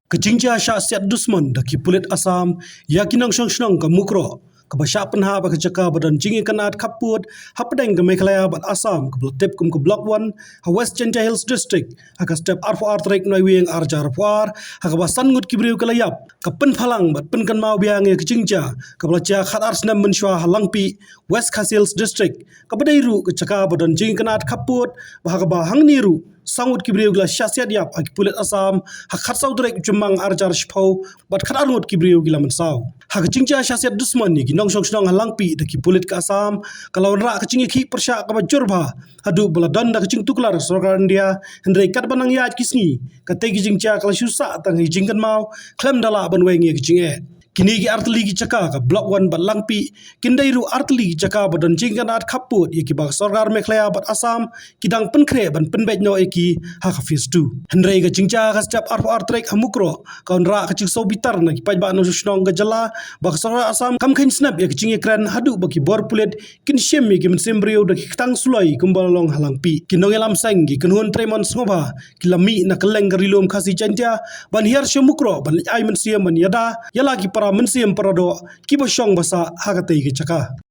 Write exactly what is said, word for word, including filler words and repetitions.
Ka jingjia shah siat dusmon da ki pulit Assam ïa ki nongshong shnong ka Mukroh, kaba shah pynhap ha ka jaka ba don jingïakynad khappud hapdeng ka Meghalaya bad Assam, kaba la tip kum ka Block One ha West Jaintia Hills District, ha ka step arphew ar tarik Naiwieng ar hajar arphew ar, ha kaba san ngut ki briew ki la ïap. Ka pynphalang bad pynkynmaw biang ïa ka jingjia kaba la jia khatar snem mynshuwa ha Langpih, West Khasi Hills District, kaba dei ruh ka jaka ba don jingïakynad khappud, ba ha kaba hangne ruh saw ngut ki briew ki la shah siat ïap ha ki pulit Assam ha ka khatsaw tarik Jymmang ar hajar shiphew, bad khatar ngut ki briew ki la mynsaw. Ha ka jingjia shah siat dusmon ïa ki nongshong shnong ha Langpih da ki pulit ka Assam, ka la wanrah ka jingïakhih pyrshah kaba jur bha, haduh ba la don da ka jingtuklar ka sorkar India, hynrei katba nang ïaid ki sngi, katei ka jingjia ka la shu sah tang ha ki jingkynmaw khlem da lah ban weng ïa ka jingeh. Kine ki artylli ki jaka, ka Block One bad Langpih, kin dei ruh artylli ki jaka ba don jingïakynad khappud ïa kiba ka sorkar Meghalaya bad Assam ki dang pynkhreh ban pynbeit noh ïa ki ha ka phase two. Hynrei ka jingjia ha ka step arphew ar tarik ha Mukroh ka wanrah ka jingsngewbitar na ki paidbah nongshong shnong ka jylla, ba ka sorkar Assam kam kheiñ snep ïa ka jingïakren haduh ba ki bor pulit kin shim ïa ki mynsiem briew da ki ktang suloi kumba la long ha Langpih. Ki nongïalam seng, ki kynhun treimon sngewbha, ki la mih na kylleng ka Ri Lum Khasi Jaintia ban hiar sha Mukroh ban leit ai mynsiem ban ïada ïa la ki para mynsiem para doh kiba shong ba sah ha katei ka jaka.